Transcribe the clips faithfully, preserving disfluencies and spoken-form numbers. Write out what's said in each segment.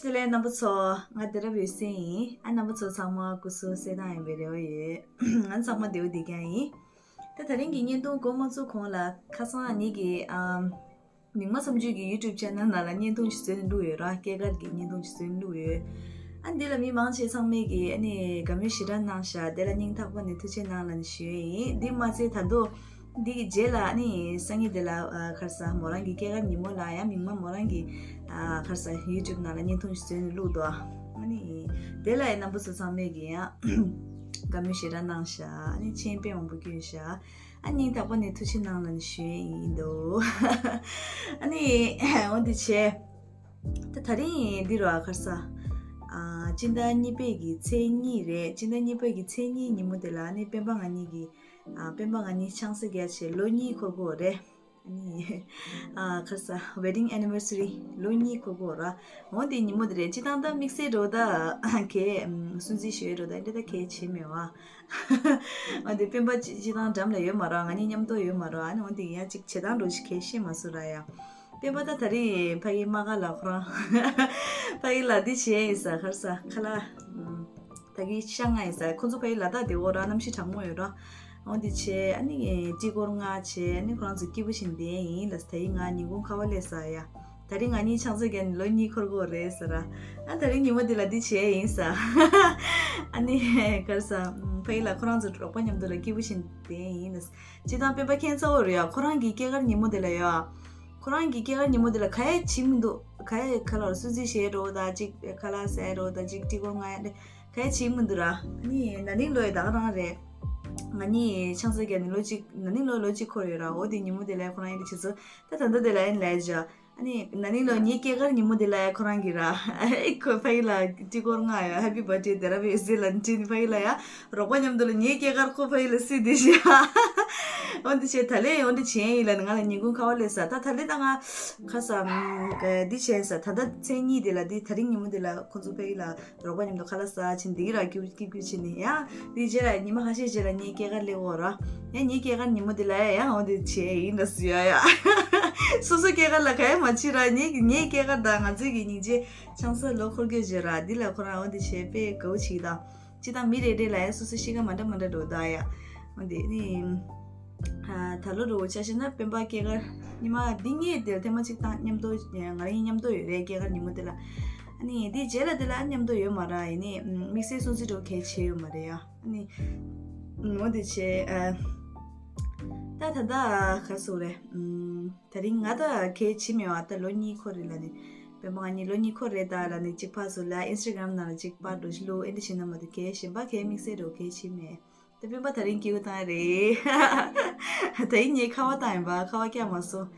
བདེ་ལེགས་རྣམ་པ་ཚོ། ང་བདེ་རབ་ཡོད་སེ་ཡིན། ཨ་རྣམ་པ་ཚོ་ཚང་མ་སྐུ་གཟུགས་གསལ་ཐང་ཡིན་པའི་རེ་བ་ཡོད། ང་ཚང་མ་བདེ་བོ་བདེ་རྐྱང་ཡིན། ད་དེ་རིང་གི་བརྙན་ཐུང་འགོ་མ་ཚུགས་གོང་ལ་ཁ་སང་ངེད་ཀྱི་ཨམ། མིག་དམར་བསམ་ཚུལ་གྱི་YouTube channel ནང་ལ་བརྙན་ཐུང་ཞིག་བཟོས་ནས་བླུགས་ཡོད་ར། སྐྱེས་སྐར་གྱི་བརྙན་ཐུང་ཞིག་བཟོས་ནས་བླུགས་ཡོད། ཨ་འདི་ལ་མི་མང་ཆེ་ཚང་མས་ཀྱིས་ཨ་ནི་དགའ་མོས་ཞེ་དྲག་གནང་ཤག་དེ་ལ་སྙིང་ཐག་པ་ནས་ཐུགས་རྗེ་གནང་ལབ་ནས་ཞུ་ཡས་ཡིན། འདི་མ་ཚད་ད་དུང་འདི་གི་རྗེས་ལ་ཨ་ནི་སང་ཉིན་དེ་ལ་ཨ་ཁར་ས་མོ་རང་གི་སྐྱེས་སྐར་ཉིན་མོ་ལ་ཡང་མིག་དམར་མོ་རང་གི་ཨ་ཁར་ས་YouTube ནང་ལ་བརྙན་ཐུང་ཞིག་བཟོས་ནས་བླུགས་འདུག་ཨ་ནི་དེ་ལ་ཡང་རྣམ་པ་ཚོ་ཚང་མས་ཀྱིས་ཡང་དགའ་མོས་ཞེ་དྲག་གནང་ཤག་ཨ་ནི་མཆན་དཔེ་མང་པོ་བསྐྱོན་ཤག་ཨ་སྙིང་ཐག་པ་ནས་ཐུགས་རྗེ་གནང་ལབ་ནས་ཞུ་ཡས་ཡིན་འདུག་ཨ་ནི་འོ་འདི་བྱས། ད་དེ་རིང་འདི་རུ་ཨ་ཁར་ས། ཨ་སྤྱི་ཟླ་གཉིས་པའི་གི་ཚེས་གཉིས་རེད། སྤྱི་ཟླ་གཉིས་པའི་གི་ཚེས་གཉིས་ཉིན་མོ་དེ་ལ་ཨ་ནི་སྤེན་པ་ང་གཉིས་ཀྱི། ཨ་སྤེན་པ་ང་གཉིས་ཆང་ས་བརྒྱབ་བྱས་ལོ་གཉིས་འཁོར་གོ་རེད། ཨ་ནི་ཨ་ཁར་ས་wedding anniversary ལོ་གཉིས་འཁོར་གོ་ར། འོ་དེ་ཉིན་མོ་དེ་རེད། སྤྱི་བཏང་ད་དམིགས་བསལ་འགྲོ་ད་གས་སུན་གཙེར་ཞུ་ཡས་འགྲོ་ད་འདི་ད་གས་བྱེད་མེད་བ། འོ་དེ་སྤེན་པ་སྤྱི་སྤྱི་བཏང་འགྲམ་ལ་ཡོད་མ་ར། ང་གཉིས་མཉམ་དུ་ཡོད་མ་ར། ཨ་ནི་འོ་དེ་ཡང་ཅིག་བྱེད་སྟངས་འགྲོ་ཞིག་གས་ཤེས་མ་སོང་ར་ཡ། སྤེན་པ་ད་དེ་རིང་ཕ་གི་མ་ག་ལ་ཁོ་རང་ཕ་གི་ལ་འདི་བྱས་ཡིན་ས་ཁར་ས་ཁ་ལག་ད་གི་ཤ་ང་ཡིན་ས། ཁོ་ཚོ་ཕ་གི་ལ་དྭགས་དེ་འོ་ར་གནམ་གཤིས་གྲང་མོ་ཡོད་ར། འོ་འདི་བྱས་ཨ་ནི་ཊི་སྐོར་ལྔ་བྱས་ཨ་ནི་ཁོ་རང་ཚོ་སྐྱིད་པོ་བྱས་བསྡད་ཡིན་ལ། ད་ཡིན་ང་ཉིན་གུང་ཁ་བ་ལས་ས་ཡ། ད་རིང་ང་གཉིས་ཆང་ས་བརྒྱབ་ནས་ལོ་གཉིས་འཁོར་གོ་རེད་ཟེར་ར། ཨ་ད་རིང་ཉིན་མོ་འདི་ལ་འདི་བྱས་ཡིན་ས། ཨ་ནི་ཁར་ས་ཕ་གི་ལ་ཁོ་རང་ཚོ་རོགས་པ་མཉམ་དུ་ལ་སྐྱིད་པོ་བྱས་བསྡད་ཡིན་ལ། སྤྱི་བཏང་སྤེན་པ་ཁྱད་མཚར་པོ་རེད་ཡ། ཁོ་རང་གི་སྐྱེས་སྐར་ཉིན་མོ་དེ་ལ་ཡ། ཁོ་རང་གི་སྐྱེས་སྐར་ཉིན་མོ་དེ་ལ་ག་ཡེ་བྱེད་མི་འདུག་ག་ཡེ་ཁ་ལག་སུན་གཙེར་བཞེས་འགྲོ་དང་ཅིག་ཁ་ལག་ཟས་འགྲོ་དང་ཅིག་ཊི་སྐོར་ལྔ་ཡ་ག་ཡེ་བྱེད་མི་འདུག་ར། ཨ་ནི་ན་ནིང་ལོ་ཡ་ད་ག་རང་རེད། ང་གཉིས་ཆང་ས་བརྒྱབ་ནས་ལོ་གཅིག་ན་ནིང་ལོ་ལོ་གཅིག་འཁོར་ཡོད་ར། འོ་དེ་ཉིན་མོ་དེ་ལ་ཁོ་རང་ཡིན་དེ་བྱེད་ཚོ་ད་ད་ལྟ་དེ་ལ་ཡིན་ལས་བྱ། ཨ་ནི་ན་ནིང་ལོ་ངའི་སྐྱེས་སྐར་ཉིན་མོ་དེ་ལ་ཡ་ཁོ་རང་གིས་ར་ཨེ་ཁོ་ཕ་གི་ལ་ཊི་སྐོར་ལྔ་ཡ་ཧེ་པི་བར་ཐི་ཌེ་དེ་ར་བའི་ཟེར་ལ་ནི་ཕ་གི་ལ་ཡ་རོགས་པ་མཉམ་དུ་ལ་ངའི་སྐྱེས་སྐར་ཁོ་ཕ་གི་ལ་སྲིད་དེ་ཤི་ཡ། འོ་འདི་བྱས་ད་ལས་འོ་འདི་བྱས་ཡིན་ལ་ནི་ང་ལ་ཉིན་གུང་ཁ་བ་ལས་ས། ད་ད་ལས་ད་ང་ཁ་ས་འདི་བྱས་ས། ད་ད་མཚན་གཉིས་དེ་ལ་འདི་ད་རིང་ཉིན་མོ་དེ་ལ་ཁོ་ཚོ་ཕ་གི་ལ་རོགས་པ་མཉམ་དུ་ཁ་ལག་ཟ་ཕྱིན་འདི་གི་ར་སྐྱིད་སྐྱིད་སྐྱིད་ཕྱིན་ནི་ཡ། འདི་རྗེས་ལ་ཉི་མ་ཁ་ཤས་རྗེས་ལ་ངའི་སྐྱེས་སྐར་སླེབས་འོ་ར། ཡ་ངའི་སྐྱེས་སྐར་ཉིན་མོ་དེ་ལ་ཡ་ཡང་འོ་དེ་བྱས་ཡིན་ལ་སུ་ཡ་ཡ། སོ་སོ་སྐྱེས་སྐར་ལ་ག་ཡ་མ་བྱེད་ར། ངའི་ངའི་སྐྱེས་སྐར་དང་ང་ཚོའི་གི་སྙིང་རྗེ་ཆང་ས་ལོ་འཁོར་རྒྱུ་བརྗོད་ར། འདི་ལ་ཁོ་རང་འོ་དེ་བྱས་དཔེ་དགའ་བོ་བྱེད་ཀྱི་དང་། སྤྱི་བཏང་མི་རེ་རེ་ལ་ཡང་སོ་སོ་གཤིས་ཀ་མ་འདྲ་མ་འདྲ་འགྲོ་ད་ཡ། འོ་དེ་ནི། ཨ་ད་ལོ་འགྲོ་བོ་ཆ་བཞག་ན་སྤེན་པ་སྐྱེས་སྐར་ཉི་མ་འདི་ངས་དེར་ཐེངས་མ་གཅིག་བཏང་མཉམ་དུ་ང་རང་གཉིས་མཉམ་དུ་ཡོད་རེད་སྐྱེས་སྐར་ཉིན་མོ་དེ་ལ། ཨ་ནི་འདི་རྗེས་ལ་དེ་ལ་མཉམ་དུ་ཡོད་མ་རེད། ཡིན་ནི་དམིགས་བསལ་སྲུང་བརྩི་འགྲོ་གལ་ཆེ་ཡོད་མ་རེད་ཡ། ཨ་ནི། འོ་དེ་བྱས་ཨ། ད་ད་ད་ག་སོ་རེད། ཨུམ། དེ་རིང་ང་ད་གལ་ཆེ་མེད་བ། ད་ལོ་གཉིས་འཁོར་རེད་ལ་ནི། སྤེན་པ་ང་གཉིས་ལོ་གཉིས་འཁོར་རེད་ད་ལ་ནི་གཅིག་ཕར་ཚུར་ལ་ཨིན་སི་ཊ་གྷ་རམ་ནང་ལ་གཅིག་པར་འགྲོ་ཞིག་བླུགས་ཨེ་འདྲ་བྱེད་ན་མ་གཏོགས་གལ་གཞན་པ་གལ་དམིགས་བསལ་འགྲོ་གལ་ཆེ་མེད། ད་སྤེན་པ་དེ་རིང་སྐྱིད་པོ་བཏང་ཡ་རེད། དེ་ཡིན་ངས་ཁ་བ་བཏང་ཡིན་པ་ཁ་བ་བཀྱག་མ་སོང་།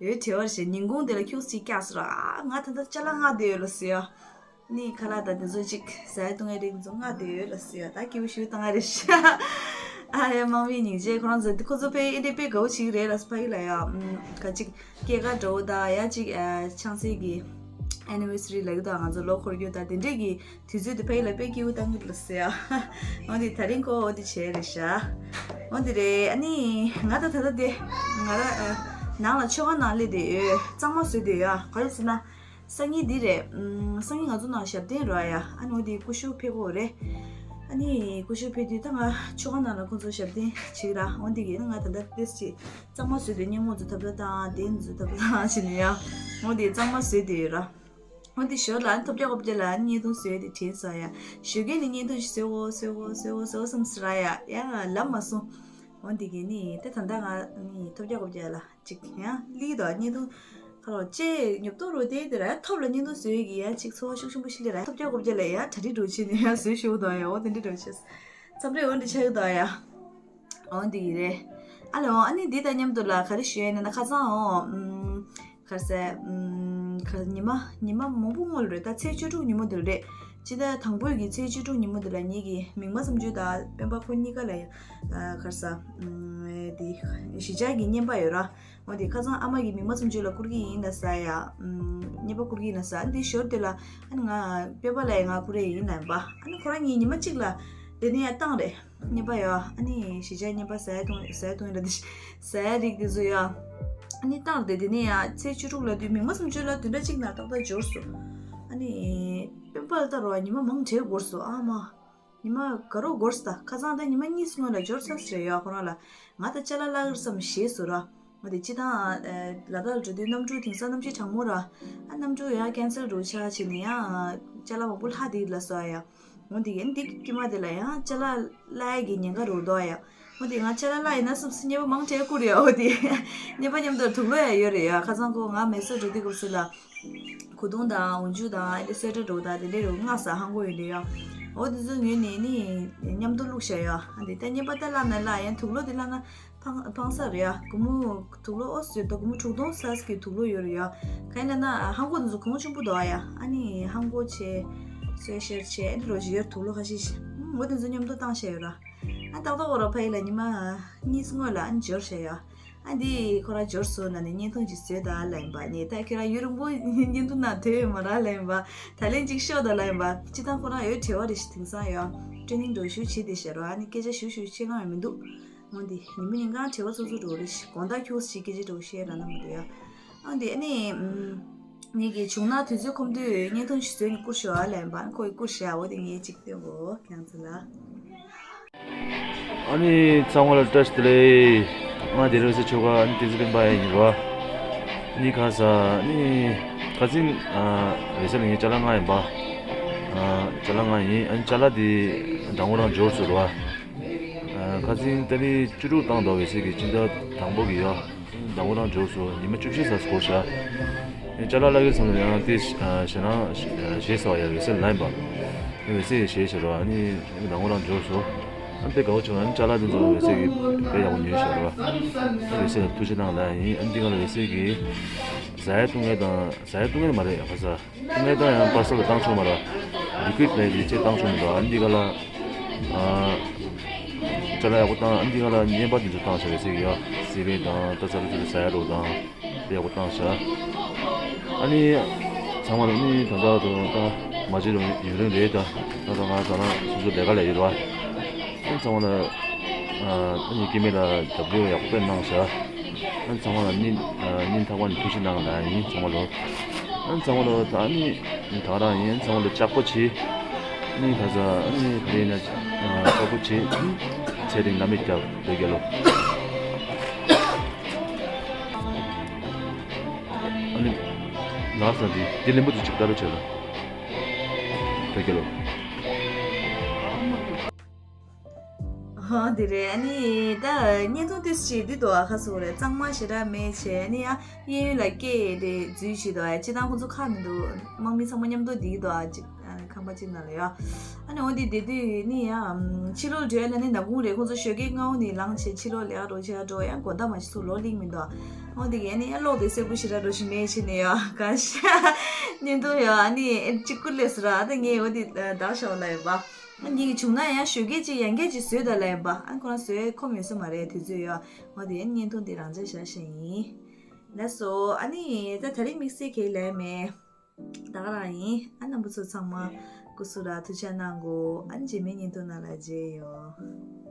ཡོད་བྲེལ་བ་རེད་ཤག་ཉིན་གུང་དེ་ལ་ཁྱུག་ཙམ་བཀྱག་སོང་ར། ཨ་ང་ད་ལྟ་ཅ་ལག་མངགས་བསྡད་ཡོད་ལ་ཟེར་ཡ། ནི་ཁ་ལག་དང་དེ་ཚོ་ཅིག་ཟ་ཡ་བཏུང་ཡ་རིགས་ཚོ་མངགས་བསྡད་ཡོད་ལ་ཟེར་ཡ། ད་སྐྱིད་པོ་ཞིག་བཏང་ཡ་རེད་ཤག་ཨ་ཡ་དམག་མིའི་སྙིང་རྗེ། ཁོ་རང་ཚོ་ཁོ་ཚོ་དཔེ་ཨེ་འདྲ་དཔེ་དགའ་བོ་ཞིག་རེད་ལ་ཕ་གི་ལ་ཡ། ཨམ་ག་ཅིག་སྐྱེས་སྐར་འགྲོ་བོ་དང་ཡ་ཅིག་ཨ་ཆང་སའི་གི་ཨེ་ནི་ཝར་སི་རི་ལབ་ཀྱི་འདུག་ང་ཚོ་ལོ་འཁོར་རྒྱུ་དང་དེ་འདྲས་ཀྱི་དུས་ཚོད་དེ་ཕ་གི་ལ་དཔེ་སྐྱིད་པོ་བཏང་གི་ལ་ཟེར་ཡ། འོ་དེ་དེ་རིང་ཁོ་འོ་དེ་བྱས་རེད་ཤག་འོ་དེ་རེད། ཨ་ནི་ང་ད་ད་ལྟ་དེ་ང་ར་ཨ་ནང་ལ་མཆོད་ཁང་ནང་སླེབས་བསྡད་ཡོད། གཙང་མ་བཟོས་བསྡད་ཡོད། ག་རེ་ཟེར་ན། སང་ཉིན་འདི་རེད། ཨམ་སང་ཉིན་ང་ཚོ་ནང་ཞབས་བརྟན་རོ་ཡ། ཨ་ནི་འོ་དེ་ཀུ་ཤུ་ཕེབས་ཀྱི་ཡོད་རེད། ཨ་ནི་ཀུ་ཤུ་ཕེབས་དུས་ད་ང་མཆོད་ཁང་ནང་ལ་ཁོ་ཚོ་ཞབས་བརྟན་བྱེད་ཀྱི་ར། འོ་དེ་གི་ང་ད་ལྟ་ཏེས་ཅིག་གཙང་མ་བཟོས་ཏེ་སྔས་མོ་ཚོ་ཐབ་ཐབ་བཏང་དེ་ཚོ་ཐབ་ཐབ་བཏང་བྱས་ནས་ཡ། འོ་དེ་གཙང་མ་བཟོས་ཏེ་ཡོད་ར། འོ་དེ་ཞོར་ལ་ཨ་ནི་ཐོབ་རྒྱག་གོ་བརྒྱ་ལ་ཨ་ནི་བརྙན་ཐུང་བཟོས་ཏེ་དྲན་སོང་ཡ། ཞོགས་ཀས་ནས་བརྙན་ཐུང་ཞིག་བཟོ་དགོས་བཟོ་དགོས་བཟོ་དགོས་བཟོ་དགོས་བསམ་སོང་ར་ཡ། ཡ་ལབ་མ་སོང་། འོ་འདི་གི་ནི་དེ་ད་ལྟ་ང་ནི་ཐོབ་རྒྱག་གོ་བརྒྱ་ལ་ཅིག་ཡང་ལི་དོ་བརྙན་ཐུང་ཁ་ལོ་ཅེ་ཉོབ་ཏོ་རོ་དེ་དེ་ར་ཐོབ་ལ་བརྙན་ཐུང་བཟོས་གི་ཡ་ཅིག་ཚོར་བ་ཤུགས་ཆེན་པོ་ཞིག་ལས་ར། ཐོབ་རྒྱག་གོ་བརྒྱ་ལ་ཡ་གྲ་སྒྲིག་འགྲོ་ཆེ་ནི་ཡ་བཟོས་ཤོག་དོ་ཡ། འོ་དེ་འདྲ་འགྲོ་ཆེ། མཚམས་རེ་འོ་འདི་ཆགས་གི་དོ་ཡ། འོ་འདི་གི་རེད། ཨ་ལེ་འོ་ཨ་ནི་འདི་དང་མཉམ་དུ་ལ་ག་རེ་ཞུ་ཡ་ཡིན་ན་ཁ་སང་འོ་ཨུམ། ག་རེ་ཟེར། ཨམ། ག་ཉི་མ་ཉི་མ་མང་པོ་སྔོན་ལ་རེད། ད་ཚེས་བཅུ་དྲུག་ཉིན་མོ་དེ་རེད། སྤྱི་ཟླ་དང་པོའི་གི་ཚེས་བཅུ་དྲུག་ཉིན་མོ་དེ་ལ་ངེད་ཀྱི་མིག་དམར་བསམ་ཚུལ་དང་སྤེན་པ་ཁོ་གཉིས་ཀ་ལ་ཡ། ཨ་ག་རེ་ཟེར། ཨམ། དེ་གཞིས་ཆགས་ཀྱི་བརྙན་པར་ཡོད་ར། འོ་དེ་ཁ་སང་ཨ་མ་གིས་མིག་དམར་བསམ་ཚུལ་ལ་བསྐུར་གི་ཡིན་ལ་ཟེར་ཡ། ཨམ། བརྙན་པར་བསྐུར་གི་ཡིན་ལ་ཟེར། ཨ་ནི་དེ་ཞོར་དེ་ལ་ཨ་ནི་ང་སྤེན་པ་ལ་ཡ་ང་བསྐུར་ཡ་ཡིན་ལབ་པ། ཨ་ནི་ཁོ་རང་གཉིས་ཉི་མ་གཅིག་ལ་དེ་ནས་ཡ་བཏང་རེད། བརྙན་པར་ཡ། ཨ་ནི་གཞིས་ཆགས་བརྙན་པར་ཟ་ཡ་བཏུང་ཟ་ཡ་བཏུང་ཡ་འདྲ་དེ་ཟ་ཡ་རིགས་དེ་ཚོ་ཡ། ཨ་ནི་བཏང་རེད། དེ་ནས་ཡ་ཚེས་བཅུ་དྲུག་ལ་དུས་མིག་དམར་བསམ་ཚུལ་ལ་བདུན་ཕྲག་གཅིག་ནང་ཏག་ཏག་འབྱོར་སོང་། ཨ་ནི། སྟོན་པ་ལ་ལྟ་རོགས། ཉི་མ་མང་དྲགས་འགོར་སོང་ཨ་མ། ཉི་མ་ག་རོ་འགོར་སོང་ད། ཁ་སང་ད་ཉི་མ་གཉིས་སྔོན་ལ་འབྱོར་ཚར་ཟེར་ཡོད་ཁོ་རང་ལ། ང་ད་ཅ་ལག་གླ་གར་བསམ་ཞེས་ཟེར་ར། འོ་དེ་སྤྱི་བཏང་ལ་དྭགས་ལ་འགྲོ་དུས་གནམ་གྲུ་དེང་སང་གནམ་གཤིས་གྲང་མོ་ར། ཨ་གནམ་གྲུ་ཡང་ཀན་སལ་འགྲོ་ཆགས་བྱས་ནས་ཡང་ཅ་ལག་མང་པོ་ལྷག་དེ་ལ་སོ་ཡ། འོ་དེ་ཡན་དེ་དཀྱིལ་མ་དེ་ལ་ཡང་ཅ་ལག་གླ་ཡ་གི་ཉེན་ཁ་རུ་འདུག་ཡ། འོ་དེ་ང་ཅ་ལག་གླ་ཡིན་ན་བསམ་སེ་རྔན་པ་མང་དྲགས་བསྐུར་ཡ། འོ་དེ་རྔན་པ་མཉམ་དུ་དུག་ལོག་ཡ་ཡོད་རེད་ཡ། ཁ་སང་ཁོ་ང་མེ་སོར་འགྲོ་དུས་སྐབས་སུ་ལ། གོས་ཐུང་དང་འོག་འཇུག་དང་ཨ་ནི་སོ་ཊར་འདྲ་བོ་དང་དེ་འདྲས་རུ་མངགས་ས་ཧང་གོ་ཡོད་འདྲ་ཡ། འོ་དེ་ཚོ་ཉོས་ནས་ནི་མཉམ་དུ་བླུགས་བཞག་ཡ། ཨ་འདི་ལྟ་རྔན་པ་ལྟ་བླངས་ན་བླངས་ཡང་དུག་ལོག་དེ་བླངས་ན་ཕངས་ཕངས་ས་རེད་ཡ། སྒོར་མོ་དུག་ལོག་ཨོ་ཟོས་ད་སྒོར་མོ་དྲུག་སྟོང་ཙམ་གྱི་དུག་ལོག་ཡོད་རེད་ཡ། ག་ཡིན་ལབ་ན་ཧང་གོ་དེ་ཚོ་གོང་ཆེན་པོ་འདུག་ཡ། ཨ་ནི་ཧང་གོ་བྱས་སོ་ཤེར་བྱས་ཨ་ནི་རོ་བཞི་ཡར་དུག་ལོག་ཁ་ཤས་ཤིག་འོ་དེ་ཚོ་མཉམ་དུ་བཏང་བཞག་ཡོད་ར། ཨ་ཏག་ཏག་འོ་ར་ཕ་ཡི་ལ་ཉི་མ་གཉིས་སྔོན་ལ་ཨ་ནི་འབྱོར་བཞག་ཡ། ཨ་འདི་ཁོ་རང་འབྱོར་སོང་ན་ནི་བརྙན་ཐུང་ཅིག་བཟོས་དང་ལབ་ཡིན་པ། ངས་ད་ཁྱོད་རང་ཡུན་རིང་པོ་བརྙན་ཐུང་ནང་ཐོན་ཡོད་མ་རེད་ལབ་ཡིན་པ། ད་ལན་ཅིག་ཤོག་དང་ལབ་ཡིན་པ། སྤྱིར་བཏང་ཁོ་རང་ཡོད་བྲེལ་བ་རེད་ཤག་དེང་སང་ཡ། ཊེ་ནིང་འགྲོ་ཞུ་བྱེད་དེ་ཤག་རོ། ཨ་ནི་སྐད་ཆ་ཞུ་ཞུ་ཤེས་ལང་ཡང་མི་འདུག་འོ་འདི་ཉིན་མོ་ཉིན་གང་བྲེལ་བ་ཚོ་ཚོ་འགྲོ་རེད་ཤག་དགོང་དག་ཁྱུག་ཅིག་སྐད་ཆ་འགྲོ་བཤད་ར་ན་མི་འདུག་ཡ། འོ་འདི་ཨ་ནི་ངེད་ཀྱི་བྱུང་ན་དུས་ཚོད་ཁོམ་དུས་བརྙན་ཐུང་ཞིག་བཟོས་ནས་བསྐུར་ཤོག་ཨ་ལབ་ཡིན་པ། ཁོ་ཡི་བསྐུར་ཤག་འོ་འདི་ངས་ཅིག་སྟོན་གོ་ཁྱེད་ཚོ་ལ། ཨ་ནི་ཚང་མ་ལ་བཀྲ་ཤིས་བདེ་ལེགས། ང་དེ་རིང་འོད་ཟེར་ཆོས་སྒར་ཨ་ནི་བསྟན་འཛིན་སྤེན་པ་ཡིན་རོ། ཨ་ནི་ཁ་ས་ཨ་ནི་ཁ་སང་ཨ་འོད་ཟེར་ལ་ངས་ཅ་ལག་མངགས་ཡིན་པ། ཨ་ཅ་ལག་མངགས་ཡིན། ཨ་ནི་ཅ་ལག་དེ་དང་པོ་རང་འབྱོར་སོང་རོ། ཨ་ཁ་སང་ཏ་རིག་བཅུ་དྲུག་བཏང་འདུག་འོད་ཟེར་གྱིས་སྤྱི་ཟླ་དང་པོ་གི་ཡོ། དང་པོ་རང་འབྱོར་སོང་། ཉི་མ་བཅུ་བཞི་ཙམ་འགོར་ཤག་ཨེ་ཅ་ལག་གླ་གི་ཚང་ལ་ཡང་དེ་ཞེ་ནང་ཞེ་ས་བ་ཡ་འོད་ཟེར་ལབ་ཡིན་པ། ཨེ་འོད་ཟེར་ཞེས་ཞེས་རོ། ཨ་ནི་ཨེ་དང་པོ་རང་འབྱོར་སོང་། ཨ་དེ་དགའ་བོ་བྱུང་། ཨ་ནི་ཅ་ལག་དེ་ཚོ་འོད་ཟེར་གྱིས་དཔེ་ཡག་པོ་ཉོས་ཤག་རོ། ཨ་འོད་ཟེར་ལ་ཐུགས་རྗེ་གནང་ལབ་ཡིན། ཨ་ནི་འདི་ག་ལ་འོད་ཟེར་གྱིས་ཟ་ཡ་བཏུང་ཡ་དང་ཟ་ཡ་བཏུང་ཡ་མ་རེད་ཡ། ཁ་ས་ངས་ད་ཡང་པར་སེལ་ལ་བཏང་ཆོག་མ་ར། ལི་ཀུའིད་ལས་དེ་ཅེས་བཏང་ཆོག་མི་འདུག་ཨ་འདི་ག་ལ། ཨ་ཅ་ལག་ཡག་པོ་བཏང་། ཨ་འདི་ག་ལ་རྔན་པ་དེ་ཚོ་བཏང་བྱ་བའི་ཚིག་ཡ། སི་པན་དང་ད་ཚ་རུ་ཚུ་ཟ་ཡ་རོ་དང་དེ་ཡག་པོ་བཏང་བྱ། ཨ་ནི་ཚང་མ་ལ་ནི་ད་ལྟ་དུ་ད་མ་བརྗེད་རུང་ཡུན་རིང་རེད། ད་ད་ད་ང་ད་ལ་སོ་སོ་ལས་ཀ་ལས་ཡོད་ར། ཨ་ཚང་མ་ལ་ཨ་ཨ་ནི་སྐྱེ་དམན་ལ་རྒྱབ་སྐྱོར་ཡག་པོ་གནང་བྱ། ཨ་ཚང་མ་ལ་སྙིང་ཨ་སྙིང་ཐག་པ་ནས་ཐུགས་རྗེ་གནང་ལ་ཡིན་ཚང་མ་ལོ། ཨ་ཚང་མ་ལོ་ད་ཨ་ནི་ད་རང་ཡིན་ཚང་མ་ལོ་ལྕགས་པོ་བྱེད། ཨ་ནི་ད་ས་ཨ་ནི་ག་རེ་ཡིན་ན་ཨ་ལྕགས་པོ་བྱེད། ཚེ་རིང་ནད་མེད་རྒྱབ་བོད་རྒྱལ་ལོ། ཨ་ནི་ལགས་སོ། འདི་འདི་ལེན་པོ་དུ་ཅིག་ལྟ་རོགས་བྱེད་ལ་བོད་རྒྱལ་ལོ། ཨ་དེ་རེད། ཨ་ནི་ད་བརྙན་ཐུང་ཏོག་ཙམ་ཅིག་འདི་འདུག་ཨ་ཁ་སོ་རེད། གཙང་མ་ཞེ་དྲག་མེད་བྱས། ཨ་ནི་ཡང་གཡས་གཡོན་ལ་སྐད་དེ་འཛུལ་བྱས་འདུག་ཨ་སྤྱིར་བཏང་ཁོང་ཚོ་ཁག་མི་འདུག་དམག་མི་ཚང་མ་མཉམ་དུ་བསྡད་ཀྱི་འདུག་ཨ་ཅིག་ཨ་ཁང་པ་གཅིག་ནང་ལ་ཡ། ཨ་ནི་འོ་དེ་བསྡད་དུས་ནི་ཡ་ཕྱི་ལོགས་འགྲོ་ཡ་ལ་ནི་ནག་ཁུང་རེད། ཁོང་ཚོ་ཞོགས་ཀས་སྔ་བོ་ནས་ལངས་བྱས་ཕྱི་ལོགས་ལས་ཀ་འགྲོ་བྱས་འགྲོ་ཡང་དགོང་དག་མ་ཤི་ཚུར་ལོག་ལིང་མི་འདུག་འོ་དེ་གས་ནི་ཡ་གློག་དེ་གསལ་པོ་ཞེ་དྲག་འགྲོ་བཞིན་མེད་བྱས་ནས་ཡ་ག་ཤ་བརྙན་ཐུང་ཡ་ཨ་ནི་ཨེ་གཅིག་པུ་ལས་སུ་ར། ཨ་ད་ངས་འོ་དེ་བདག་ཤ་བ་ལ་ཡོད་པ། ཨ་ངེད་ཀྱི་བྱུང་ན་ཡང་ཞོགས་ཀས་ཅིག་ཡང་སྐད་ཅིག་བཟོས་དང་ལབ་ཡིན་པ། ཨ་ཁོ་རང་བཟོས་ཁོམ་ཡོད་ས་མ་རེད་དུས་ཚོད་ཡོད། འོ་དེ་བརྙན་ཐུང་དེ་རང་འཇགས་བཞག་བཞག་ཡིན། ལགས་སོ། ཨ་ནི་ད་ད་རིང་དམིགས་བསལ་གས་ལབ་མེད། ད་ག་རང་ཡིན། ཨ་རྣམ་པ་ཚོ་ཚང་མ་སྐུ་གཟུགས་ལ་ཐུགས་ཆ་གནང་གོ་ཨ་ནི་རྗེས་མའི་བརྙན་ཐུང་ནང་ལ་མཇལ་ཡོང་།